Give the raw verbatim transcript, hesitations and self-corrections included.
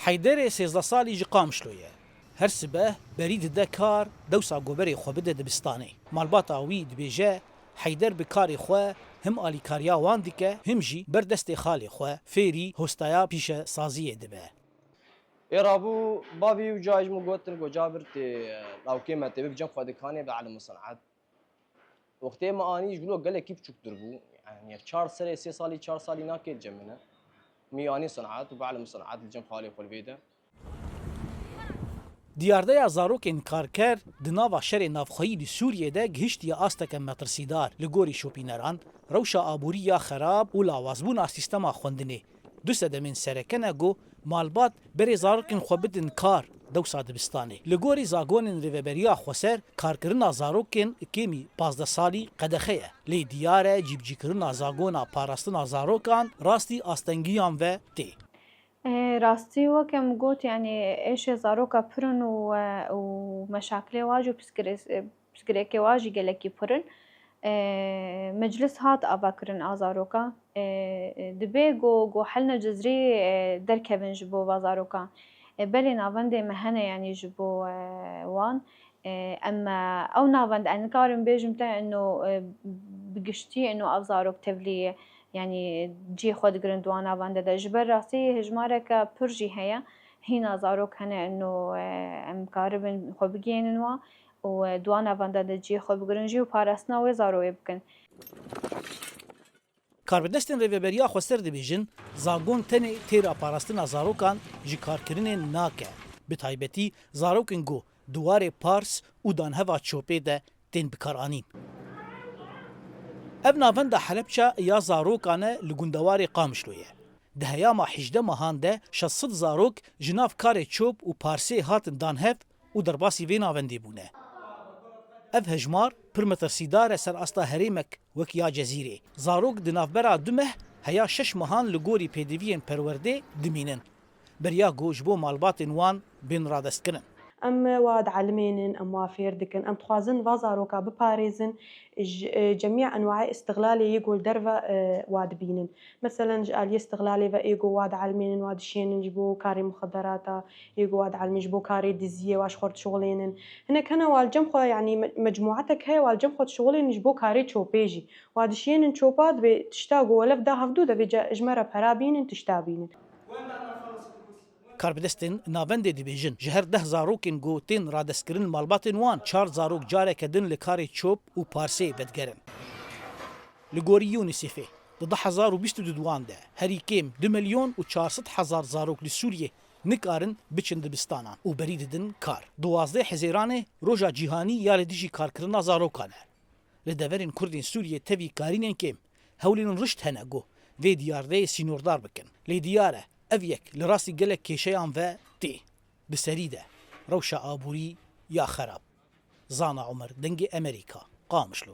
Heyderê sêzdeh salî ji Qamişlo ye. Her sibe berî dide kar, dewsa go berê xwe bide dibistanê. Malbata wî dibêje, Heyder bi karê xwe him alîkariya wan dike, him jî ber destê xalê xwe fêrî hostaya pîşesaziyê dibe. Ê rabû bavî û cayê ji min gotin, go Cabir tê lawkê me tê bibcem xwe dikanê bi elm û sen'et. Wextê me anî ji lo gelekî biçûktir bû. Yani çar serê sê salî, çar salî nake cem min e. Mi anî sen'et û bi elm û sen'et li cem xalê xwe li vê de. Diyardeya zarokên karker di nava şerê navxweyî li Sûriyê de gihiştiye asteke metirsîdar. Li gorî şopîneran, rewşa aborî ya xerab û lawazbûna sîstema xwendinê du sedemên sereke ne ku malbat berê zarokên xwe bidin kar dewsa dibistanê. Li gorî zagonên Rêveberiya Xweser, karkirina zarokên kêmî pazdeh salî qedexe ye. Lê diyar e cîbicîkirina zagona parastina zarokan rastî astengiyan ve tê. E, rastî weke min got, yani êşê zaroka pir in û, e, û meşakilê wa jî û pirsgirê-, e, pirsgirêkê wa jî gelekî pir in. E, meclis hat avakirin a zaroka. E, e, dibê ku, ku helne cizrî, e, derkevin ji bo va zarokan. E, belê navendê me hene, yani ji bo, e, wan. E, em, e, ew navend, ez nikarim bêjim te ino, e, bi giştî ino ev zarok tevlî, yani cihê xwe digirin di wan navende de. Ji ber rastî hejmareke pir jî heye. Hîna zarok hene ino, e, em karibin xwe bigihînin wan û, e, di wan navenda de cihê xwe bigirin jî û parastina wê zaroyê bikin. Karbidestên Rêveberiya Xweser dibêjin, zagon tenê têra parastina zarokan ji karkirinê nake. Bi taybetî zarokên ku di warê pars û danheva çopê de tên bikaranîn. Ev navenda Helebça ya zarokan e li gundewarê Qamişlo ye. Di heyama hejdeh mehan de şeş sed zarok ji nav karê çop û parsê hatin danhev û derbasî vê navendê bûne. Ev hejmar pir metirsîdar e ser asta herêmek wek ya Cezîrê. Zarok di navbera du meh heya şeş mehan li gorî pêdiviyên perwerdê dimînin. Beriya ku ji bo malbatên wan bên radestkirin. Em wa dielimênin, em wa fêr dikin. Em dixwazin va zaroka biparêzin, ji, e, cemî enwayê îstixlalê yê ku li derve, e, wa dibînin. Meselen, ji aliyê îstixlalê ve ê ku wa dielimênin, wa dişênin ji bo karê muxederata, ê ku wa dielimên ji bo karê diziyê, wa ji xwe dişixulênin. Hinek hene wa li cem xwe, yanî me-, mecmuatek heye wa li cem xwe dişixulênin ji bo karê çopê jî. Wa dişênin çopa, dibê tişta ku welev da hevdû, divê ce-, ji me re pera bînin, tişta bînin. Karbidestên navendê dibêjin, ji her deh zarokên ku tên radestkirin malbatên wan, çar zarok careke din li karê çop û parsê vedigerin. Li gorî UNICEFê, di du hezar û bîst û du wan de herî kêm du milyon û çar sed hezar zarok li Sûriyê nikarin biçin dibistanan û berî didin kar. Duwazdeh Hezêranê Roja Cîhanî ya li dijî karkirina zarokan e. Li deverên Kurdên Sûriyê tevî karînên kêm, hewlên rişt hene ku vê diyardeyê sînordar bikin. Lê diyar e, ev yek li rastî gelek kêşeyan ve tê. Bi serî de rewşa aborî ya xerab. Zana Omer, Dengê Emerîka, Qamişlo.